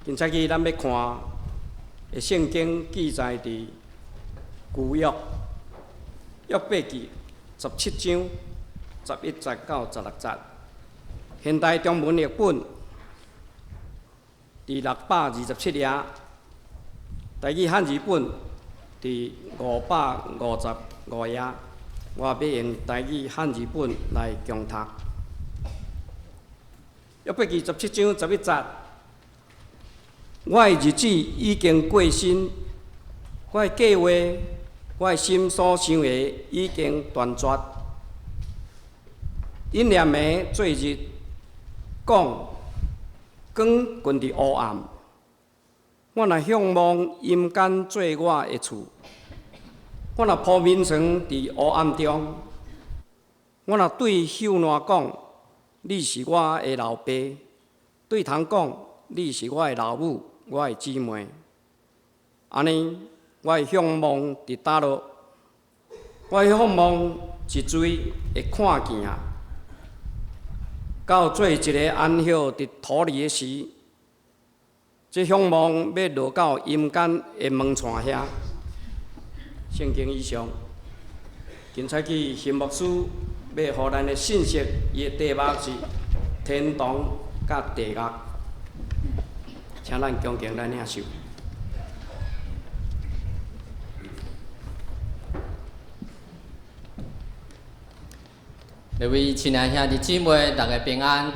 今早起咱欲看的聖經記載佇舊約約伯記十七章十一節到十六節，現代中文譯本佇627頁，台語漢字本佇555頁。我欲用台語漢字本來恭讀。約伯記十七章十一節，我的日子已經過身，我的計劃，我的心所想的已經斷絕。陰暗的做日，講光困佇烏暗。我若向望陰間做我的厝，我若鋪眠床佇烏暗中，我若對朽爛講，你是我的老爸；對蟲講，你是我的老母，我的姊妹。按呢，我會向望佇倒落，我會向望一錐會看見啊，到做一个安歇佇土裡的時，這向望欲落到陰間的門檻遐。聖經以上，今早起邢牧師欲予咱的信息，伊的題目是天堂佮地獄，請咱恭敬來領受。各位親愛兄弟姊妹，逐家平安。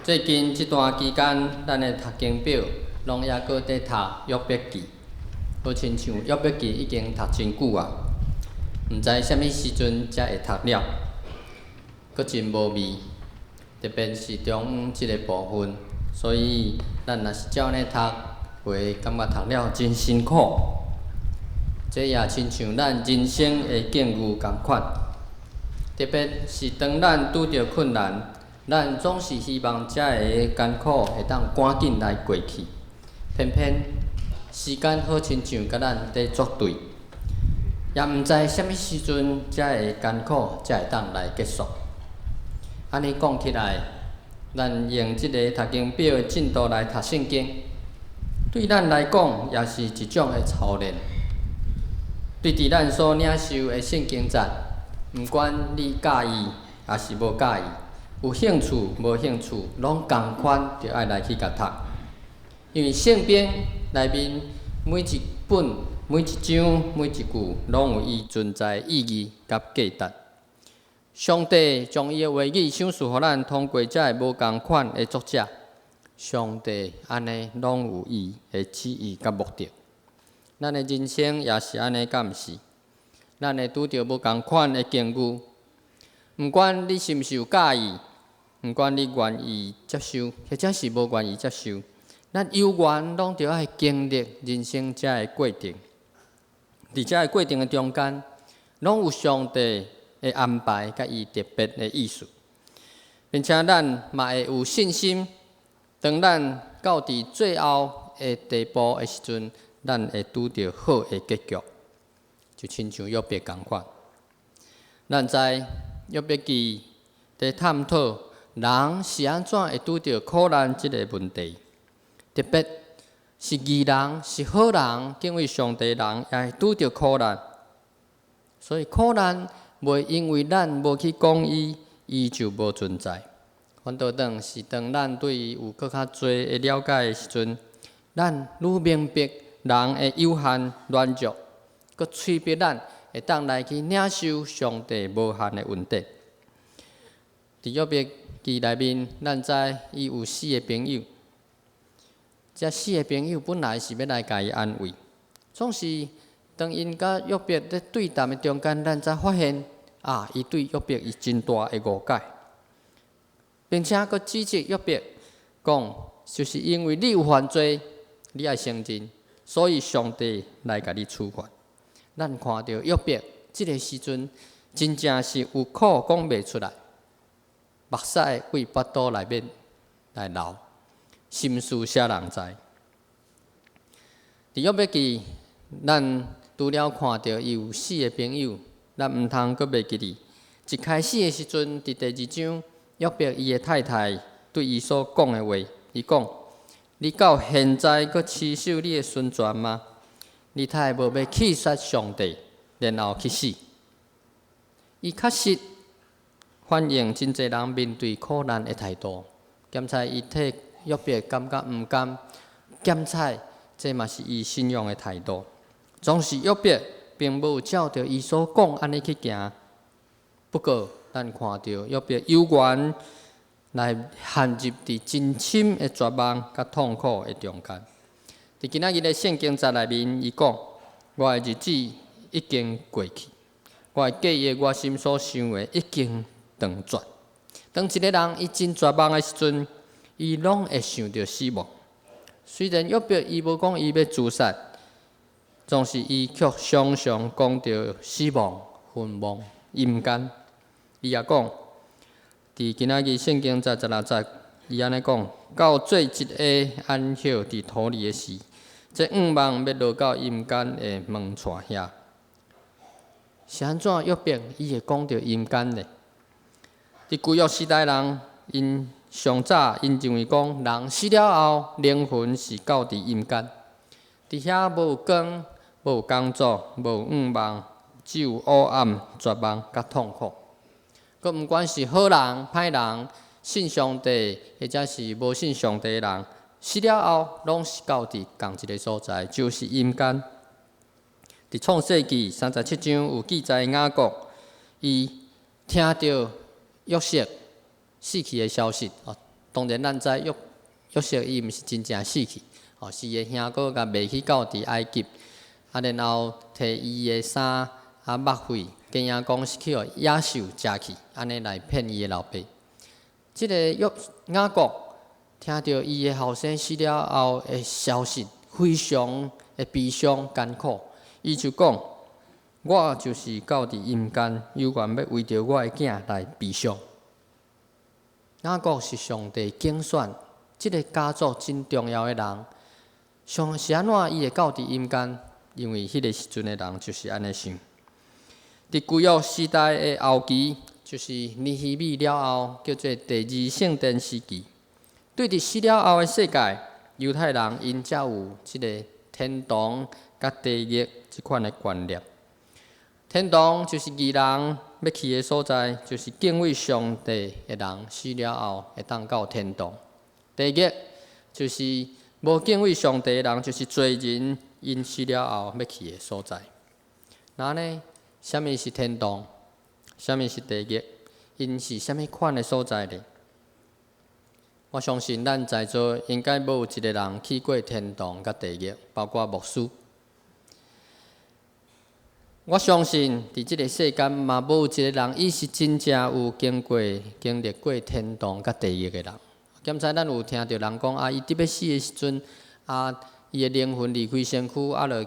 最近這段期間，咱的讀經表攏猶閣佇讀約伯記，好親像約伯記已經讀真久啊，毋知啥物時陣才會讀了，閣真無味。特別是中央這个部分，所以咱若是照按呢讀，會感覺讀了真辛苦。這也親像咱人生的境遇仝款，特別是當咱拄著困難，咱總是希望這个艱苦會當趕緊來過去，偏偏時間好親像佮咱佇作對，也毋知啥物時陣這个艱苦才會當來結束。按呢講起來，咱用這个讀經表的進度來讀聖經，對咱來講也是一種的操練。對佇咱所領受的聖經節，毋管你佮意抑是無佮意，有興趣無興趣，攏仝款著愛來去共讀。因為聖經內面每一本、每一章、每一句，攏有伊存在的意義佮價值。上帝將伊的話語賞賜予咱，通過這个無仝款的作者，上帝按呢攏有伊的旨意佮目的。咱的人生也是按呢，敢毋是？咱會拄著無仝款的境遇，毋管你是毋是有佮意，毋管你願意接受，或者是無願意接受，咱有緣攏著愛經歷人生這个過程。佇這个過程的中間，攏有上帝的安排佮伊特別的意思，並且咱嘛會有信心，當咱到佇最後的地步的時陣，咱會拄著好的結局，就親像約伯仝款。咱知約伯記佇探討人是按怎會拄著苦難這个問題，特別是義人、是好人、敬畏上帝的人，也會拄著苦難。所以苦難袂因為咱無去講伊，伊就無存在。反倒轉是當咱對伊有閣較濟的了解的時陣，咱愈明白人的有限軟弱，閣催逼咱會當來去領受上帝無限的恩典。佇約伯記內面，咱知伊有四个朋友，這四个朋友本來是欲來共伊安慰，總是當𪜶佮約伯佇對談的中間，咱才發現啊，伊對約伯伊真大的誤解，並且閣指責約伯講，就是因為你有犯罪，你愛承認，所以上帝來共你處罰。咱看著約伯這个時陣，真正是有苦講袂出來，目屎對腹肚內面來流，心事啥人知？佇約伯記，咱除了看著伊有四个朋友，咱毋通閣袂記得。一開始的時陣，佇第二章，約伯伊的太太對伊所講的話，伊講：你到現在閣持守你的孫權嗎？你太無欲棄殺上帝，然後去死？伊確實反映真濟人面對苦難的態度。檢查伊替約伯感覺毋甘，檢查這嘛是伊信仰的態度。總是約伯並無照著伊所講按呢去行。不過，咱看著約伯猶原來陷入佇真深的絕望佮痛苦的中間。佇今仔日的聖經節內面，伊講：我的日子已經過去，我的計劃，我心所想的已經斷絕。當一个人伊真絕望的時陣，伊攏會想著死亡。雖然約伯伊無講伊欲自殺，總是伊卻常常講著死亡、昏亡、陰間。伊也講，佇今仔日聖經節16節，伊按呢講：到做一个安歇佇土裡的時，這向望欲落到陰間的門掣遐。是按怎約伯伊會講著陰間呢？佇舊約時代人，𪜶上早𪜶認為講，人死了後，靈魂是到佇陰間，佇遐無光、無工作、無向望，只有烏暗、絕望佮痛苦。閣毋管是好人、歹人，信上帝或者是無信上帝的人，死了後，攏是到佇仝一个所在，就是陰間。佇創世記37章有記載，雅各伊聽著約瑟死去的消息。哦，當然咱知約瑟伊毋是真正死去，哦，是伊的兄哥共賣去到佇埃及，啊，然後提伊的衫啊肉血，假影講是去予野獸食去，按呢來騙伊的老爸。這个雅各聽著伊的後生死了後的消息，非常的悲傷艱苦。伊就講：我就是到佇陰間，猶原欲為著我的囝來悲傷。雅各是上帝揀選這个家族真重要的人，上是按怎伊會到佇陰間？因為彼个時陣的人就是按呢想。佇舊約時代的後期，就是尼希米了後，叫做第二聖殿時期。對佇死了後的世界，猶太人𪜶才有這个天堂佮地獄這款的觀念。天堂就是義人欲去的所在，就是敬畏上帝的人死了後會當到天堂。地獄就是無敬畏上帝的人，就是罪人，𪜶死了後欲去的所在。那呢，啥物是天堂？啥物是地獄？𪜶是啥物款的所在呢？我相信咱在座應該無有一个人去過天堂佮地獄，包括牧師。我相信佇這个世間嘛，無有一个人伊是真正有經過、經歷過天堂佮地獄的人。檢查咱有聽著人講啊，伊佇欲死的時陣，啊，伊的靈魂離開身軀，啊，就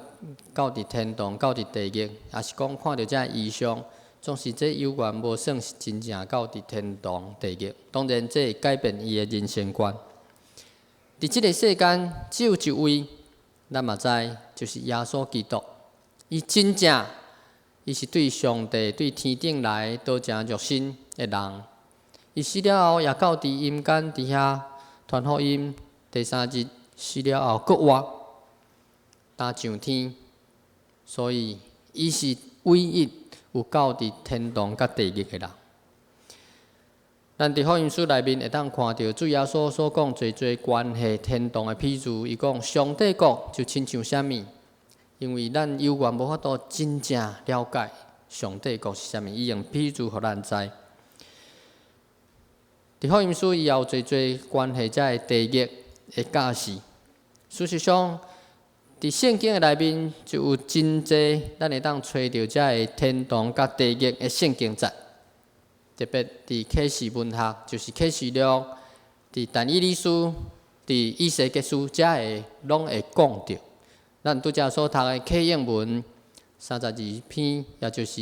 到佇天堂，到佇地獄，抑是講看著這異象，總是這猶原無算是真正到佇天堂、地獄。當然，這會改變伊的人生觀。佇這个世間，只有一位，咱嘛知，就是耶穌基督。伊真正，伊是對上帝、對天頂來都誠熱心的人。伊死了後，也到佇陰間佇遐傳福音。第三日死了後，閣活，擔上天。所以，伊是唯一有到佇天堂佮地獄的人。咱佇福音書內面會當看著主耶穌所講濟濟關係天堂的譬喻。伊講上帝國就親像啥物？因為咱猶原無法度真正了解上帝國是啥物，伊用譬喻予咱知。佇福音書伊也有濟濟關係這个地獄的教示。事實上，佇聖經的內面就有真濟咱會當揣著這个天堂佮地獄的聖經節。特別佇啟示文學，就是啟示錄，佇但以理書、佇以西結書，遮个攏會講著。咱拄才所讀的啟應文32篇，也就是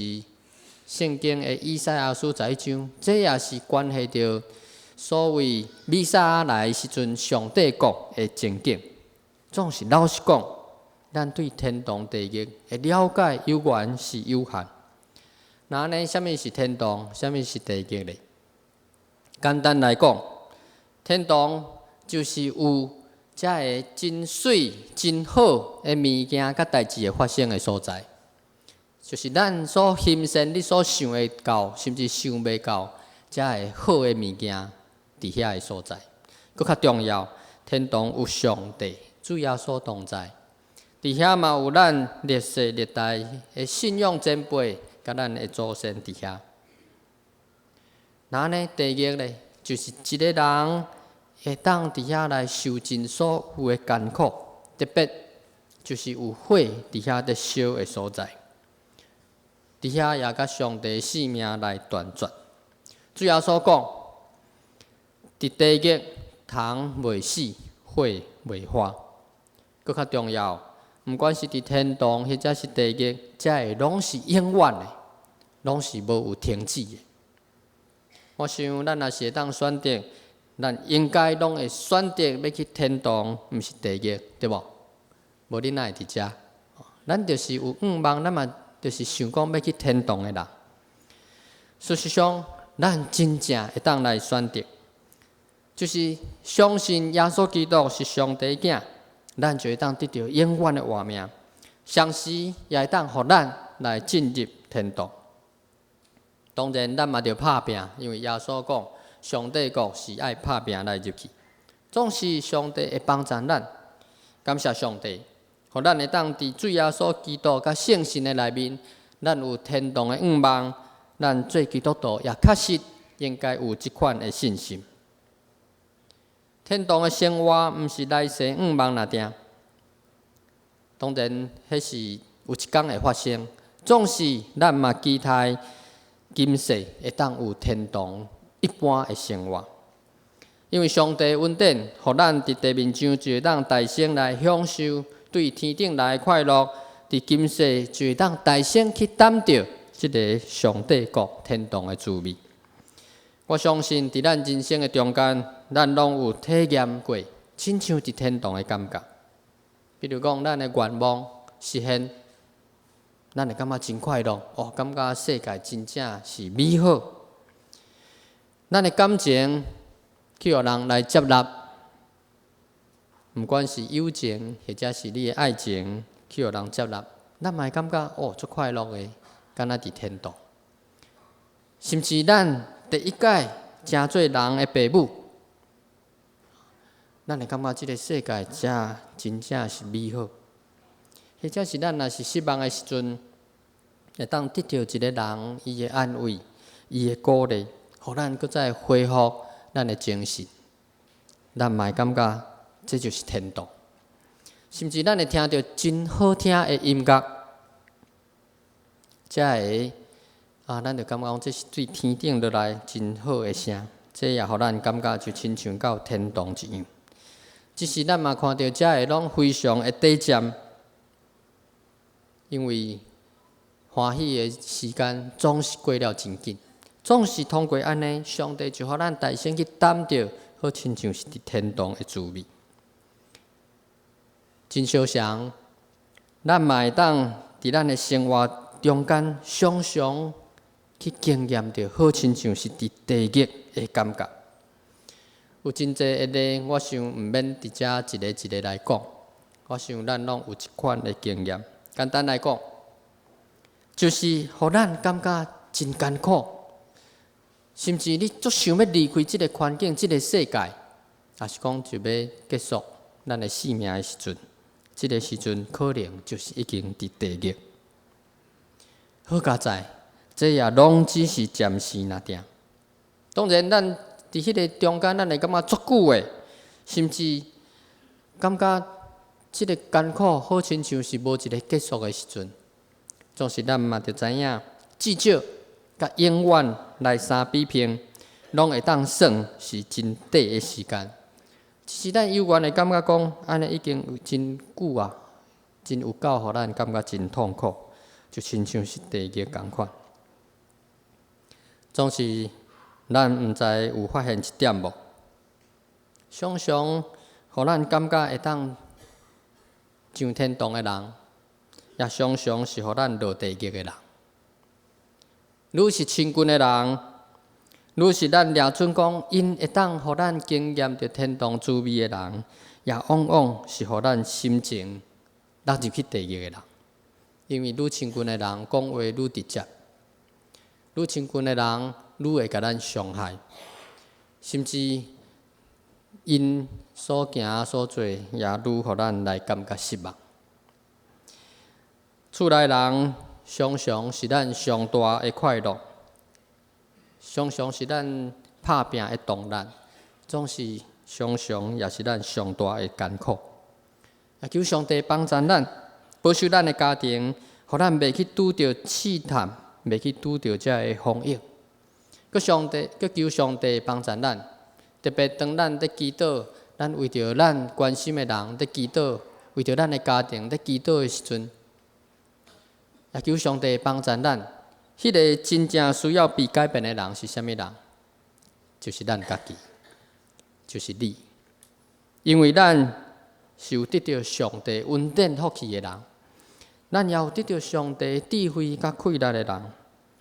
聖經的以賽亞書11章，這也是關係著所謂彌賽亞來的時陣，上帝國的情景。總是老實講，咱對天堂地獄的了解猶原是有限。那按呢，啥物是天堂？啥物是地獄呢？簡單來講，天堂就是有才會真媠、真好的物件佮代誌會發生的所在，就是咱所欣羨、你所想會到，甚至想袂到，才會好的物件佇遐的所在。閣較重要，天堂有上帝、主耶穌同在，佇遐嘛有咱歷世歷代的信仰前輩，佮咱的祖先佇遐。那呢，地獄咧，就是一个人會當佇遐來受盡所有的艱苦，特別就是有火佇遐佇燒的所在，佇遐也佮上帝性命來斷絕。主耶穌講，佇地獄蟲袂死，火袂化。閣較重要，毋管是佇天堂或者是地獄，這个攏是永遠的，攏是無有停止的。我想，咱若是會當選擇，咱應該攏會選擇欲去天堂，毋是地獄，對無？無你哪會佇遮？咱就是有願望，咱嘛就是想講欲去天堂的人。事實上，咱真正會當來選擇，就是相信耶穌基督是上帝囝，咱就會當得著永遠的活命，同時也會當予咱來進入天堂。當然，咱嘛著拍拚，因為耶穌講，上帝國是愛拍拚來入去。總是上帝會幫助咱，感謝上帝，予咱會當佇主耶穌基督佮聖神的內面，咱有天堂的願望。咱做基督徒也確實應該有這款的信心。天堂的生活毋是來世願望爾定，當然，彼是有一工會發生。總是咱嘛期待今世會當有天堂一般的生活，因為上帝恩典，予咱佇地面上就會當大聲來享受對天頂來的快樂，佇今世就會當大聲去擔著這个上帝國天堂的滋味。我相信佇咱人生的中間，咱攏有體驗過，親像佇天堂的感覺。比如講，咱的願望實現，咱會感覺真快樂，哦，感覺世界真正是美好。咱的感情去予人來接納，毋管是友情或者是你的愛情，去予人接納，咱嘛會感覺哦，足快樂的，敢若佇天堂。甚至咱第一擺成做人的爸母，咱會感覺這个世界真真正是美好。或者是咱若是失望的時陣，會當得著一个人伊的安慰、伊的鼓勵，予咱閣再恢復咱的精神，咱嘛會感覺這就是天堂。甚至咱會聽著真好聽的音樂，才會啊，咱就感覺講這是對天頂落來真好的聲，這也予咱感覺就親像到天堂一樣。只是咱嘛看著遮个攏非常的短暫，因為歡喜的時間總是過了真緊，總是通過按呢，上帝就予咱大聲去擔著，好親像是佇天堂的滋味。真相像，咱嘛會當佇咱的生活中間，常常去經驗著，好親像是佇地獄的感覺。有真濟的例，我想毋免佇遮一个一个來講。我想咱攏有這款的經驗。簡單來講，就是予咱感覺真艱苦，甚至你足想欲離開這个環境、這个世界，抑是講就欲結束咱的性命的時陣，這个時陣可能就是已經佇地獄。好佳哉，這也攏只是暫時爾定。當然，咱佇彼个中間，咱會感覺足久的，甚至感覺這个艱苦好親像是無一个結束的時陣。總是咱嘛著知影，至少佮永遠來相比拼，攏會當算是真短的時間。只是咱猶原會感覺講，按呢已經有真久啊，真有夠予咱感覺真痛苦，就親像是地獄仝款。總是咱毋知有發現一點無？常常予咱感覺會當上天堂的人，也常常是予咱落地獄的人。愈是親近的人，愈是咱掠準講，𪜶會當予咱經驗著天堂滋味的人，也往往是予咱心情落入去地獄的人。因為愈親近的人講話愈直接，愈親近的人愈會共咱傷害，甚至𪜶所行所做也愈予咱來感覺失望。厝內人常常是咱上大的快樂，常常是咱拍拚的動力，總是常常也是咱上大的艱苦。也求上帝幫助咱，保守咱的家庭，予咱袂去拄著試探，袂去拄著這个風雨。閣上帝，閣求上帝幫助咱，特別當咱佇祈禱，咱為著咱關心的人佇祈禱，為著咱的家庭佇祈禱的時陣，也求上帝幫助咱。彼个真正需要被改變的人是啥物人？就是咱家己，就是你。因為咱是有得著上帝恩典福氣的人，咱也有得著上帝智慧佮氣力的人，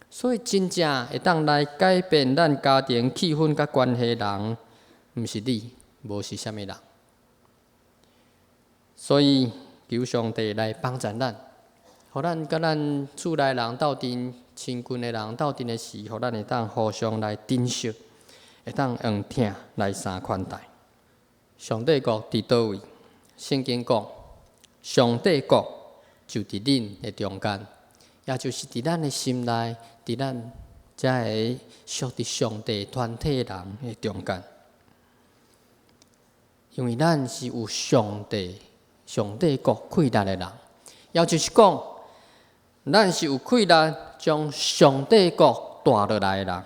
所以真正會當來改變咱家庭氣氛佮關係的人，毋是你，無是啥物人。所以求上帝來幫助咱，予咱佮咱厝內人鬥陣、親近的人鬥陣的時，予咱會當互相來珍惜，會當用疼來相寬待。上帝國佇佗位？聖經講，上帝國就佇恁的中間，也就是佇咱的心內，佇咱遮个屬佇上帝團體人的中間。因為咱是有上帝國氣力的人，也就是講，咱是有氣力將上帝國帶落來的人。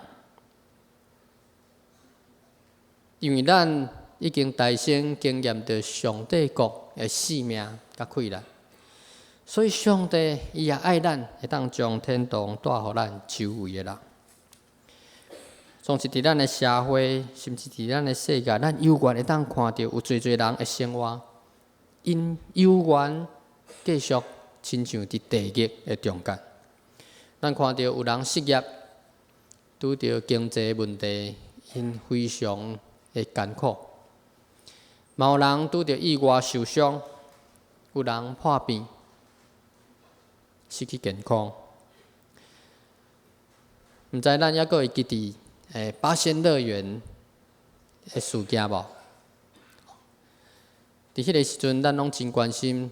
因為咱已經大聲經驗著上帝國的使命佮氣力，所以上帝伊也愛咱，會當將天堂帶予咱周圍的人。總是佇咱的社會，甚至佇咱的世界，咱猶原會當看著有濟濟人的生活，𪜶猶原繼續親像佇地獄的中間。咱看著有人失業，拄著經濟問題，𪜶非常的艱苦。嘛有人拄著意外受傷，有人破病，失去健康。毋知咱猶閣會記佇八仙樂園的事件無？佇彼个時陣，咱攏真關心，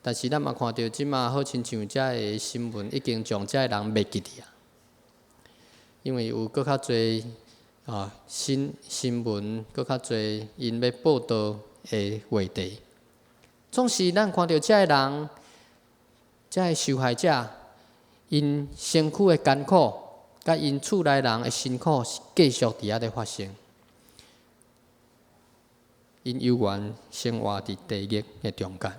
但是咱嘛看著這馬好親像遮个新聞已經將遮个人袂記佇啊，因為有閣較濟新新聞，閣較濟𪜶欲報導的話題。總是咱看著遮个人，遮个受害者，𪜶身軀的艱苦，佮𪜶厝內人的辛苦是繼續佇遐咧發生。𪜶猶原生活佇地獄的中間，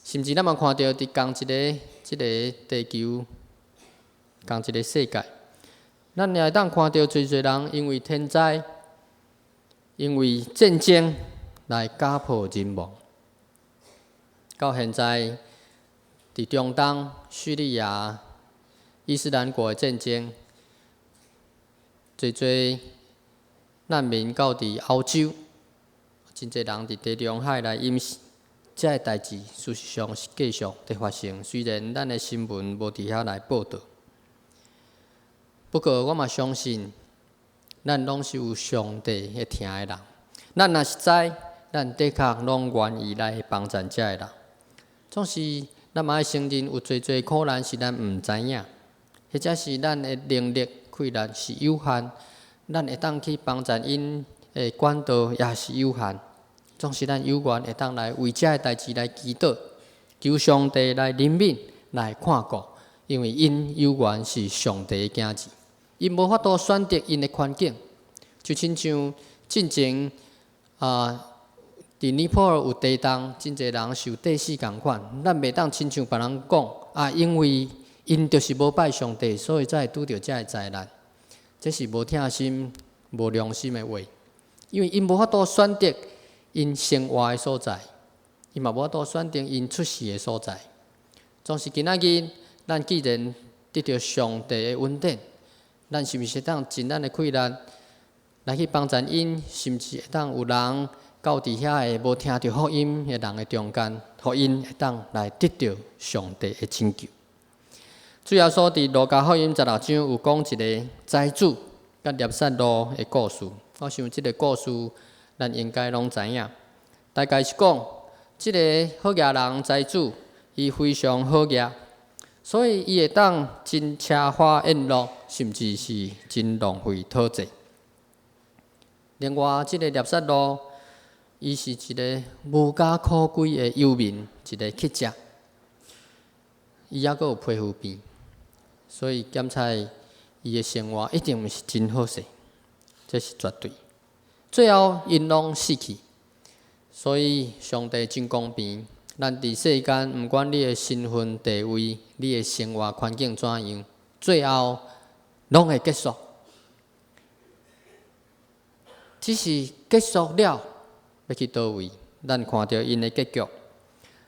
甚至咱嘛看著佇仝一个這个地球，仝一个世界，咱也會當看著濟濟人因為天災、因為戰爭來家破人亡。到現在，佇中東、敘利亞、伊斯蘭國的戰爭，濟濟難民到佇歐洲，真濟人佇地中海來淹死，這个代誌事實上是繼續佇發生。雖然咱的新聞無佇遐來報導，不過我嘛相信，咱攏是有上帝的疼的人。咱若是知，咱的確攏願意來幫助這个人。總是咱嘛愛承認，有濟濟苦難是咱毋知影，或者是咱的能力、氣力是有限，咱會當去幫助𪜶的管道也是有限。總是咱有緣會當來為這个代誌來祈禱，求上帝來憐憫、來看顧，因為𪜶猶原是上帝的囝兒，𪜶無法度選擇𪜶的環境，就親像進前佇尼泊爾有地動，真濟人受地死仝款，咱袂當親像別人講啊，因為𪜶就是無拜上帝，所以才會拄著這个災難。這是無疼心、無良心的話，因為𪜶無法度選擇𪜶生活的所在，伊嘛無法度選擇𪜶出世的所在。總是今仔日，咱既然得著上帝的恩典，咱是毋是會當盡咱的氣力來去幫贊𪜶，甚至會當有人到佇遐个無聽著福音的人的中間，予𪜶會當來得著上帝的拯救。主耶穌佇路加福音16章有講一个財主佮拉撒路的故事，我想這个故事咱應該攏知影。大概是講，這个好額人財主，伊非常好額，所以伊會當真奢華宴樂，甚至是真浪費討債。另外，這个拉撒路，伊是一个無家可歸的遊民，一个乞食，伊猶閣有皮膚病，所以檢查伊的生活一定毋是真好勢，這是絕對。最後，𪜶攏死去，所以上帝真公平。咱佇世間，毋管你的身份地位、你的生活環境怎樣，最後攏會結束。只是結束了，欲去佗位？咱看著𪜶的結局，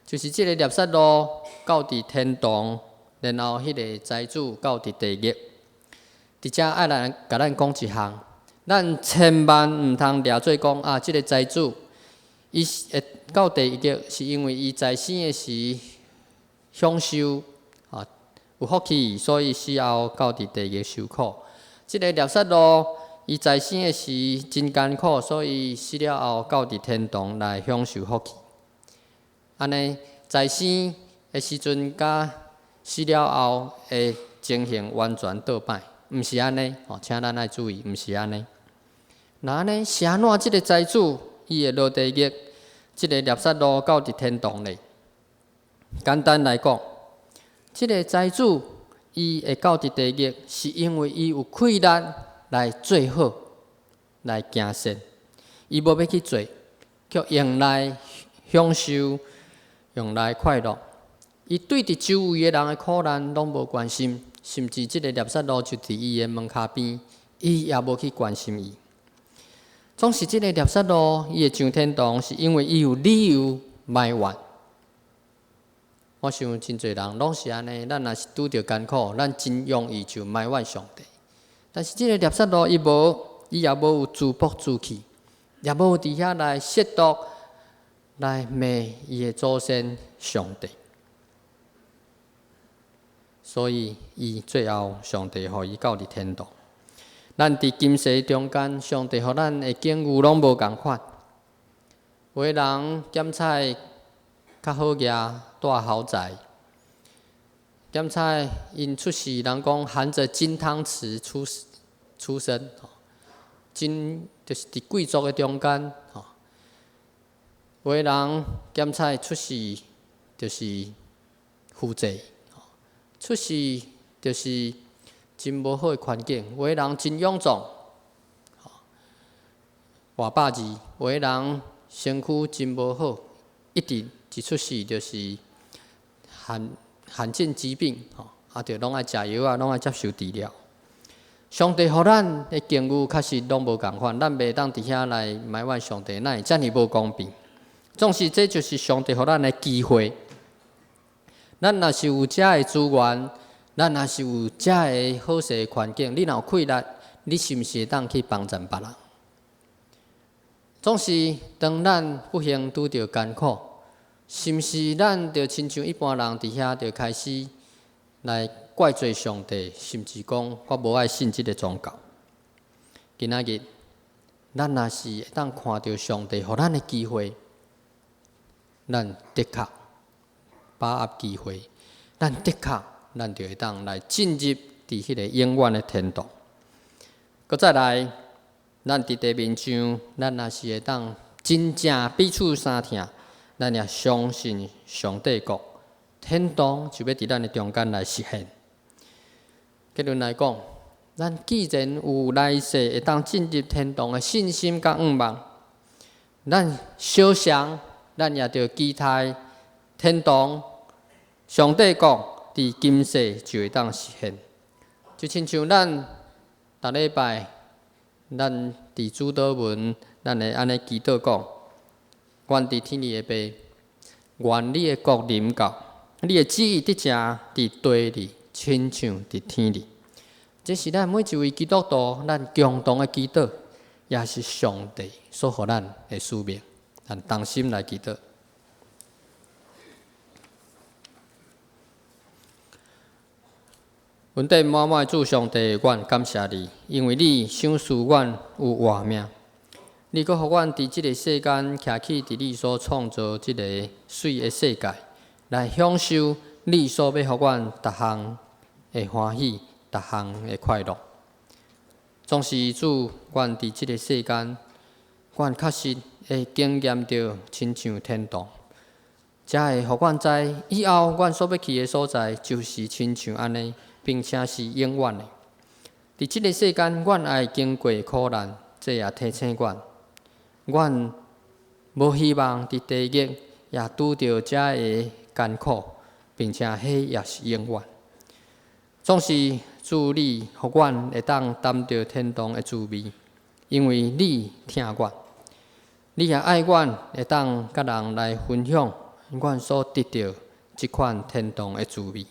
就是這个拉撒路到佇天堂，然後彼个財主到佇地獄。佇遮愛來共咱講一項，咱千萬毋通掠做講啊！這个財主伊是會到地獄，是因為伊在生的時享受啊有福氣，所以死後到佇地獄受苦。這个拉撒路伊在生的時真艱苦，所以死了後到佇天堂來享受福氣。按呢，在生的時陣佮死了後的情形完全倒擺，毋是按呢，吼，請咱愛注意，毋是按呢。若按呢，是按怎這个財主伊會落地獄，這个拉撒路到佇天堂咧？簡單來講，這个財主伊會到佇地獄，是因為伊有氣力來做好，來行善，伊無欲去做，卻用來享受，用來快樂。伊對佇周圍的人的苦難攏無關心，甚至這个拉撒路就佇伊的門跤邊，伊也無去關心伊。總是這个拉撒路，伊會上天堂，是因為伊有理由埋怨。我想真濟人攏是按呢，咱若是拄著艱苦，咱真容易就埋怨上帝。但是這个拉撒路伊無，伊也無有自暴自棄，也無佇遐來褻瀆、來罵伊的祖先上帝。所以，伊最後上帝予伊到佇天堂。咱佇今世中間，上帝予咱的境遇攏無仝款。有的人檢採較好額，住豪宅；檢採𪜶出世，人講含著金湯匙出生，真就是佇貴族的中間。有的人檢採出世就是負債，出世就是真無好的環境。有的人真臃腫，活百字；有的人身軀真無好，一直一出世就是罕見疾病，啊，著攏愛食藥啊，攏愛接受治療。上帝予咱的境遇確實攏無仝款，咱袂當佇遐來埋怨上帝，哪會遮爾無公平？總是這就是上帝予咱的機會。咱若是有遮的資源，咱若是有遮的好勢環境，你若有氣力，你是毋是會當去幫贊別人？總是當咱不幸拄著艱苦，是毋是咱就親像一般人佇遐就開始來怪罪上帝，甚至講我無愛信這个宗教？今仔日，咱若是會當看著上帝予咱的機會，咱的確把握機會，咱的確，咱就會當來進入佇彼个永遠的天堂。閣再來，咱佇地面上，咱若是會當真正彼此相疼，咱也相信上帝國天堂就欲佇咱的中間來實現。結論來講，咱既然有來世會當進入天堂的信心佮向望，咱相信，咱也著期待天堂上帝國佇今世就會當實現。就親像咱逐禮拜，咱佇主禱文，咱會按呢祈禱講：阮佇天裡的父，願你的國臨到，你的旨意得成佇地裡，親像佇天裡。這是咱每一位基督徒，咱共同的祈禱，也是上帝所予咱的使命。咱同心來祈禱。恩典滿滿的主上帝，阮感謝你，因為你賞賜阮有活命，你閣予阮佇這个世間徛起佇你所創造這个媠的世界，來享受你所欲予阮逐項的歡喜，逐項的快樂。總是主，阮佇這个世間，阮確實會經驗著親像天堂，才會予阮知以後阮所欲去的所在就是親像按呢，並且是永遠的。佇這个世間，阮愛經過苦難，這也提醒阮，阮無希望佇地獄也拄著遮个艱苦，並且彼也是永遠。總是主你予阮會當擔著天堂的滋味，因為你疼阮，你也愛阮，會當佮人來分享阮所得著這款天堂的滋味。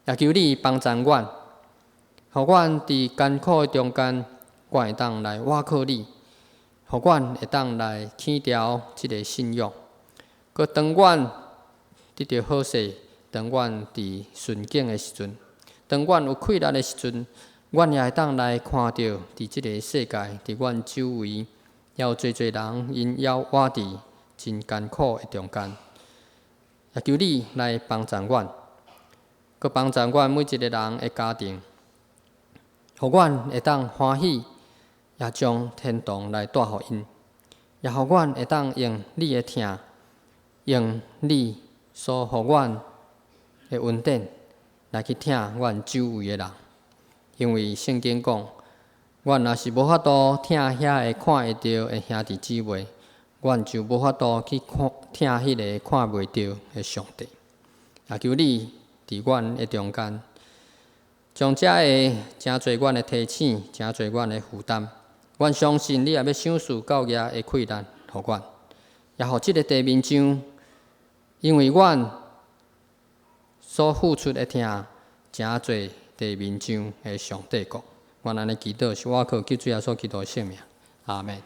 也求你幫助阮，予阮佇艱苦的中間，阮會當來倚靠你，予阮會當來輕調這个信仰。閣當阮得著好勢，當阮佇順境的時陣，當阮有困難的時陣，阮也會當來看著佇這个世界，佇阮周圍，也有濟濟人𪜶猶活佇真艱苦的中間。也求你來幫助阮，閣幫助阮每一个人的家庭，予阮會當歡喜，也將天堂來帶予𪜶，也予阮會當用你的疼，用你所予阮的恩典來去疼阮周圍的人。因為聖經講，阮若是無法度疼遐个看會著的兄弟姊妹，阮就無法度去看疼彼个看袂著的上帝。也求你佇阮的中間，將遮个誠濟阮的提醒，誠濟阮的負擔。阮相信你也欲賞賜夠額的氣力予阮，也予這个地面上，因為阮所付出的疼，誠濟地面上的上帝國。阮按呢祈禱，是倚靠救主耶穌基督的聖名。阿們。